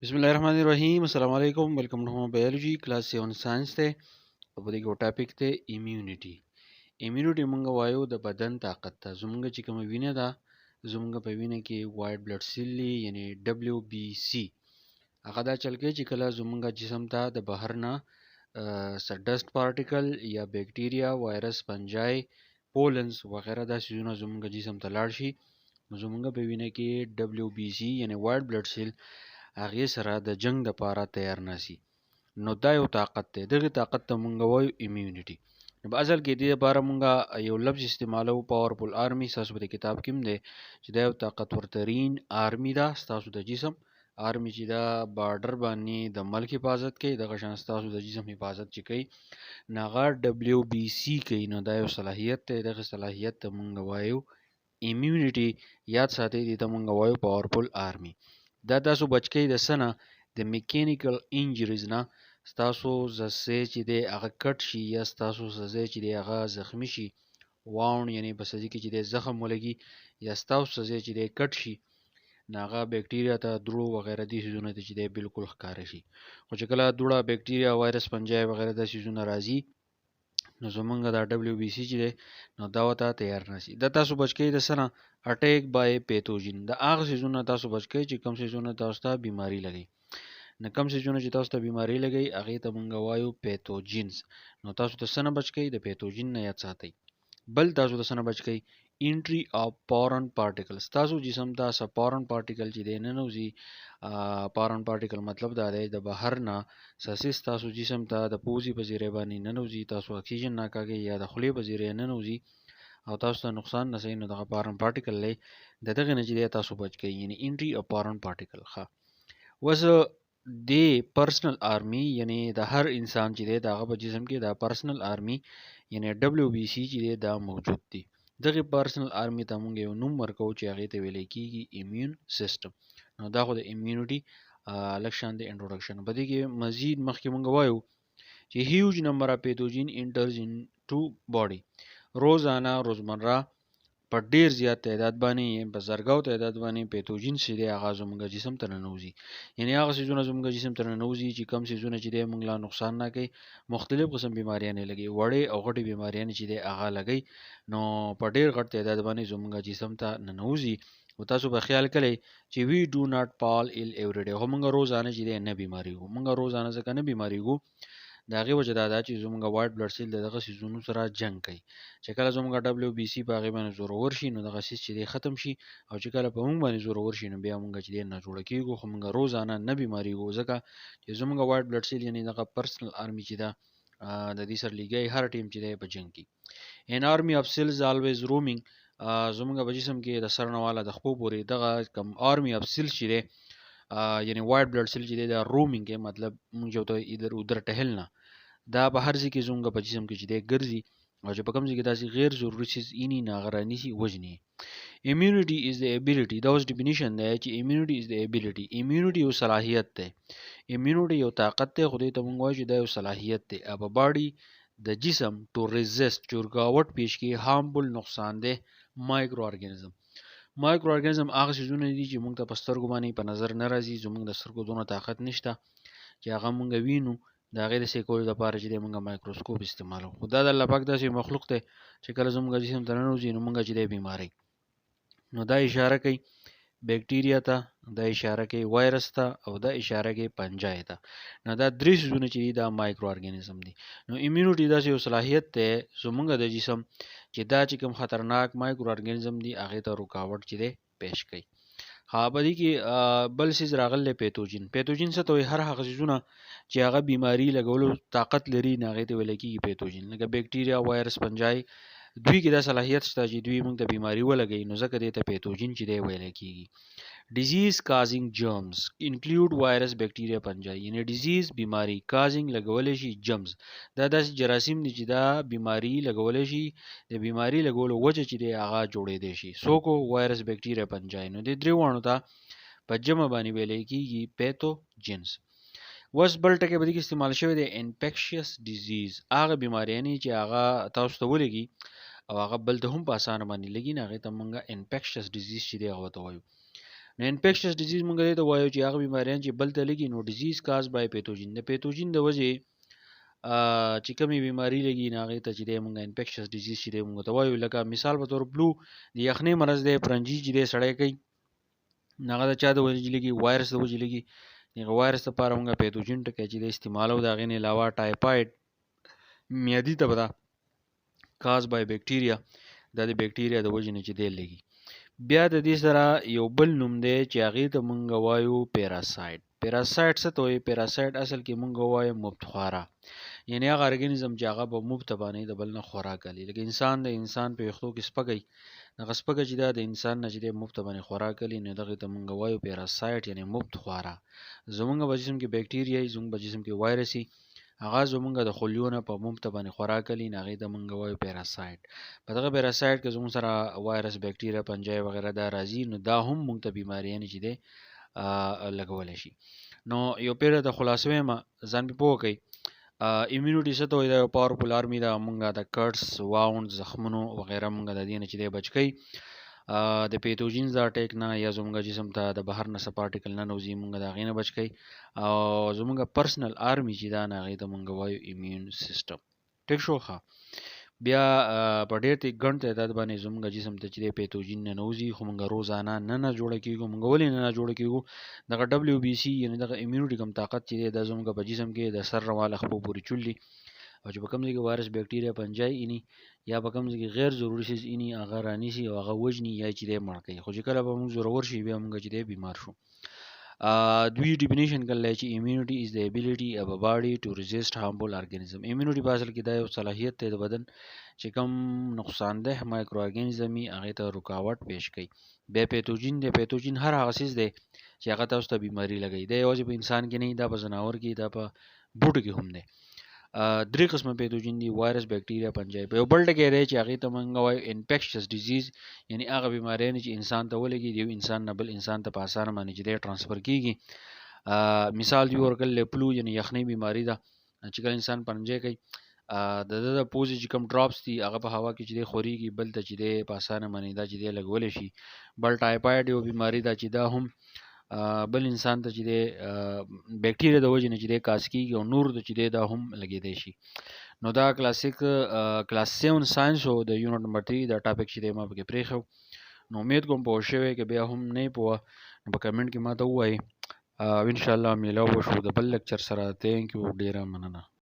بسم الله الرحمن الرحیم. السلام علیکم. Welcome to home biology class 7 science ته. او په دې کې ټاپک ته ایمیونټي. ایمیونټي مونږ وایو د بدن طاقت ته. زمونږ چې کومه وینه ده، زمونږ په وینه کې وایټ بلډ سیل، یعنی ډبلیو بي سي، هغه دا چل کوي چې کله زمونږ جسم ته د بهر نه څه ډسټ پارټیکل یا بیکټیریا، وایرس، فنجای، پولنز وغیرہ دا څیزونه زمونږ جسم ته لاړ شي، نو زمونږ په وینه کې ډبلیو بي سي یعنی وایټ بلډ سیل هغې سره د جنگ دپاره تیار ناسي. نو دا یو طاقت دی، دغه طاقت ته مونږ وایو ایمیونټي. نو په اصل کې دې لپاره مونږ یو لفظ استعمالو، پاورفل آرمي. ستاسو په کتاب کې هم دی چې دا یو طاقتورترین آرمي ده، ستاسو د جسم آرمي چې دا بارډر باندې د ملک حفاظت کوي، دغه شان ستاسو د جسم حفاظت چې کوي نو هغه ډبلیو بي سي کوي. نو دا یو صلاحیت دی، دغه صلاحیت ته مونږ وایو ایمیونټي. یاد ساتئ، دې ته مونږ وایو پاورفل آرمي. دا تاسو بچ کوي د څه نه؟ د میکانیکل انجریز نه. ستاسو څه چې دی هغه کټ شي یا ستاسو څه چې دی هغه زخمی شي، واون یعنی په څه کې چې دی زخم ولګي یا ستاسو څه چې دی کټ شي، نو هغه بیکټیریا ته دړو وغیره دي څیزونه ته چې دی بالکل ښکاره شي. خو چې کله دوړه، بیکټیریا، وایرس، فنجای وغیره دا څیزونه راځي، نو زمونږ دا ډبلیو بي سي چې دی نو دا ورته تیار نه شي. دا تاسو بچ کوي د څه نه؟ اټیک بای پیتوجین. د هغه څیزونه تاسو بچ کوي چې کوم څیزونه تاسو ته بیماری لګي. نو کوم څیزونه چې تاسو ته بیماری لګي هغې ته مونږ وایو پیتوجینز. نو تاسو ته څه نه بچ کوي؟ د پیتوجین نه یاد ساتئ. بل تاسو ته څه نه بچ کوي؟ انټری اف فارن پارټیکل. ستاسو جسم ته څه فارن پارټیکل چې دی ننوځي. فارن پارټیکل مطلب دا دی د بهر نه څه څیز ستاسو جسم ته د پوزې په ذریعه باندې ننوځي، تاسو اکسیجن نه کاږئ، یا د خولې په ذریعه ننوځي او تاسو ته نقصان رسوي، نو دغه فارن پارټیکل دی، د دغې نه چې دی تاسو بچ کوي، یعنی انټری اف فارن پارټیکل. ښه، اوس د پرسنل آرمي یعنی د هر انسان چې دی د هغه په جسم کې دا پرسنل آرمي یعنی ډبلیو بي سي چې دی دا موجود دی. دغه پرسنل آرمي ته مونږ یو نوم ورکوو چې هغې ته ویلی کېږي ایمیون سیستم. نو دا خو د ایمیونټي لږ شان د انټروډکشن. په دې کې مزید مخکې مونږ وایو چې هیوج نمبر اف پیتوجین انټرز ان ټو باډي. روزانه روزمره په ډیر زیات تعداد باندې، په زرګاو تعداد باندې پیتوجین چې دی هغه زموږ جسم ته ننوځي، یعنی هغه څیزونه زموږ جسم ته ننوځي چې کوم څیزونه چې دی موږ لا نقصان نه کوي، مختلف قسم بیماریانې لګي، وړې او غټې بیماریانې چې دی هغه لګي. نو په ډیر غټ تعداد باندې زموږ جسم ته ننوځي. او تاسو به خیال کړئ چې وی ډو ناټ پال ایل ایوری ډے، خو موږ روزانه چې دی نه بیماریږو. موږ روزانه ځکه نه بیماریږو، د هغې وجه دا ده چې زموږ وایټ بلډ سیل د دغه څیزونو سره جنګ کوي. چې کله زموږ ډبلیو بي سي په هغې باندې زورور شي نو دغه څیز چې دی ختم شي، او چې کله په موږ باندې زورور شي نو بیا موږ چې دی نه جوړه کېږو. خو موږ روزانه نه بیماریږو ځکه چې زموږ وایټ بلډ سیل یعنی دغه پرسنل آرمي چې ده د دې سره لګي هر ټیم چې دی په جنګ کې. ان آرمي اف سیلز الویز رومینګ. زموږ په جسم کې د سر نه والا د خپو پورې دغه کم آرمي اف سیلز چې دی یعنی وایټ بلډ سیل چې دی دا رومینګ کې، مطلب موږ یو ته ادھر ادھر ټهلنا، دا په هر ځای کې زموږ په جسم کې چې دی ګرځي، او چې په کوم ځای کې داسې غیر ضروري څیز ایني نه هغه رانیسي وژني. ایمیونټي از د ابیلیټي، دا اوس ډیفینیشن دی چې ایمیونټي از د ابیلیټي. ایمیونټي یو صلاحیت دی، ایمیونټي یو طاقت دی، خو دې ته موږ وایو چې دا یو صلاحیت دی په باډي د جسم ټو ریزسټ، چې رکاوټ پیش کړي هارمفل نقصان دی مایکرو ارګانیزم. مایکرو ارګانیزم هغه څیزونه دي چې موږ ته په سترګو باندې په نظر نه راځي، زموږ د سترګو دونه طاقت نشته چې هغه موږ وینو، د هغې د څه کولو دپاره چې دی موږ مایکروسکوپ استعمالو. خو دا د الله پاک داسې مخلوق دی چې کله زموږ جسم ته ننوځي نو موږ چې دی بیماري. نو دا اشاره کوي بیکټیریا ته، دا اشاره کوي وایرس ته، او دا اشاره کوي پنجای ته. نو دا درې څیزونه چې دي دا مایکرو ارګانیزم دي. نو ایمیونټي داسې یو صلاحیت دی زموږ د جسم چې دا چې کوم خطرناک مایکرو ارګانیزم دي هغې ته رکاوټ چې دی پیش کوي. ها، په دې کې بل څیز راغلی پیتوجین. پیتوجین څه ته وایي؟ هر هغه څیزونه چې هغه بیماری لګولو طاقت لري نو هغې ته ویل کېږي پیتوجین. لکه بیکټیریا، وایرس، پنجای، دوی کې دا صلاحیت شته چې دوی موږ ته بیماری ولګوي، نو ځکه دې ته پیتوجین چې دی ویل کېږي. ډیزیز کازینګ جرمز انکلوډ وایرس، بیکټیریا، پنجای، یعنی ډیزیز بیماری، کازینګ لګولی شي، جرمز دا داسې جراثیم دي چې دا بیماری لګولی شي، د بیماری لګولو وجه چې دی هغه جوړېدی شي. څوک؟ وایرس، بیکټیریا، پنجای. نو دې درې واړو ته په جمع باندې ویل کېږي پیتوجینز. اوس بل ټکی په دې کې استعمال شوی دی انفیکشیس ډیزیز، هغه بیماریانې چې هغه تاسو ته ولګي او هغه بل ته هم په اسانه باندې لګي، نو هغې ته موږ انفیکشیس ډیزیز چې دی هغه ورته وایو. نو انفیکشس ډیزیز مونږ دې ته وایو چې هغه بیماریان چې بل ته لګي، نو ډیزیز کاز بای پیتوجین، د پیتوجین د وجې چې کومې بیماری لګي نو هغې ته چې دی مونږ انفیکشس ډیزیز چې دی مونږ ته وایو. لکه مثال په طور فلو، د یخنۍ مرض دی، پرنجي چې دی سړی کوي، نو هغه د چا د وجې لګي؟ وایرس د وجې لګي. هغه وایرس لپاره مونږ پیتوجین ټکی چې دی استعمالو. د هغې نه علاوه ټایفاید میادي تبه ده، کاز بای بیکټیریا، دا د بیکټیریا د وجې نه چې دی لګي. بیا د دې سره یو بل نوم دی چې هغې ته مونږ وایو پیراسایټ. پیراسایټ څه ته وایي؟ پیراسایټ اصل کې مونږ وایو مفتخواره، یعنی هغه ارګانیزم چې هغه په مفته باندې د بل نه خوراک اخلي. لکه انسان د انسان په ویښتو کې سپږی، دغه سپږه چې ده د انسان نه چې دی مفته باندې خوراک اخلي، نو دغې ته مونږ وایو پیراسایټ، یعنی مفتخواره. زمونږ په جسم کې بیکټیریا وي، زمونږ په جسم کې وایرس وي، هغه زمونږ د خولیو نه په مفته باندې خوراک اخلي، نو هغې ته مونږ وایو پیراسایټ. په دغه پیراسایټ کې زمونږ سره وایرس، بیکټیریا، پنجای وغیره دا راځي، نو دا هم مونږ ته بیماریانې چې دی لګولی شي. نو یو پیره د خلاصوي ما ځان پې پوه کړئ. ایمیونټي څه ته وایي؟ دا یو پاورفل آرمي ده، مونږ د کټس، واونډ، زخمونو وغیره مونږ د دې نه چې دی بچ کوي، د پیتوجینز د اټیک نه یا زمونږ جسم ته د بهر نه څه پارټیکل نه نوځي، مونږ د هغې نه بچ کوي. او زمونږ پرسنل آرمي چې ده نو هغې ته مونږ وایو ایمیون سیستم. ټیک شو؟ ښه. بیا په ډېر ګڼ تعداد باندې زمونږ جسم ته چې دی پیتوجین نه نوځي، خو مونږ روزانه نه نه جوړه کېږو. مونږ ولې نه نه جوړه کېږو؟ دغه ډبلیو بي سي یعنی دغه ایمیونټي کوم طاقت چې دی دا زمونږ په جسم کې د سر رواله خپو پورې چولي، او چې په کوم ځای کې وایرس، بیکټیریا، پنجای ایني یا په کوم ځای کې غیر ضروري څیز ایني، هغه رانیسي او هغه وژني یا چې دی مړ کوي. خو چې کله به موږ زورور شي بیا موږ چې دی بیمار شو. دوی ډیفینیشن کړل چې ایمیونټي از د ابیلیټي اف ا باډي ټو ریزیسټ هارمفول ارګانیزم. ایمیونټي په اصل کې دا یو صلاحیت دی د بدن چې کوم نقصانده مایکرو ارګانیزم وي هغې ته رکاوټ پیش کوي. بیا پیتوجین دی، پیتوجین هر هغه څیز دی چې هغه تاسو ته بیماری لګوي. دا یوازې په انسان کې نه، دا په ځناور کې، دا په بوټو کې هم دی. درې قسمه پیتوجین دي، وایرس، بیکټیریا، پنجای. په یو بل ټکی دی چې هغې ته موږ وایو انفیکشس ډیزیز، یعنی هغه بیماریانې چې انسان ته ولګي، د یو انسان نه بل انسان ته په اسانه باندې چې دی ټرانسفر کېږي. مثال دی ورکړل دی فلو، یعنی یخنۍ بیماری ده چې کله انسان پنجې کوي، د ده د پوزې چې کوم ډراپس دي هغه په هوا کې چې دی خورېږي، بل ته چې دی په اسانه باندې دا چې دی لګولی شي. بل ټایفاید یو بیماری ده چې دا هم بل انسان ته چې دی بیکټیریا د وجې نه چې دی کاز کېږي، او نور ته چې دی دا هم لګېدی شي. نو دا کلاس 7 ساينس و د یونټ نمبر 3 دا ټاپک چې دی ما پکې پرېښی و. نو امید کوم پوه شوی، که بیا هم نه پوه نو په کمنټ کې ما ته ووایئ، او انشاءالله میلاو به شو د بل لیکچر سره. ثانک یو، ډېره مننه.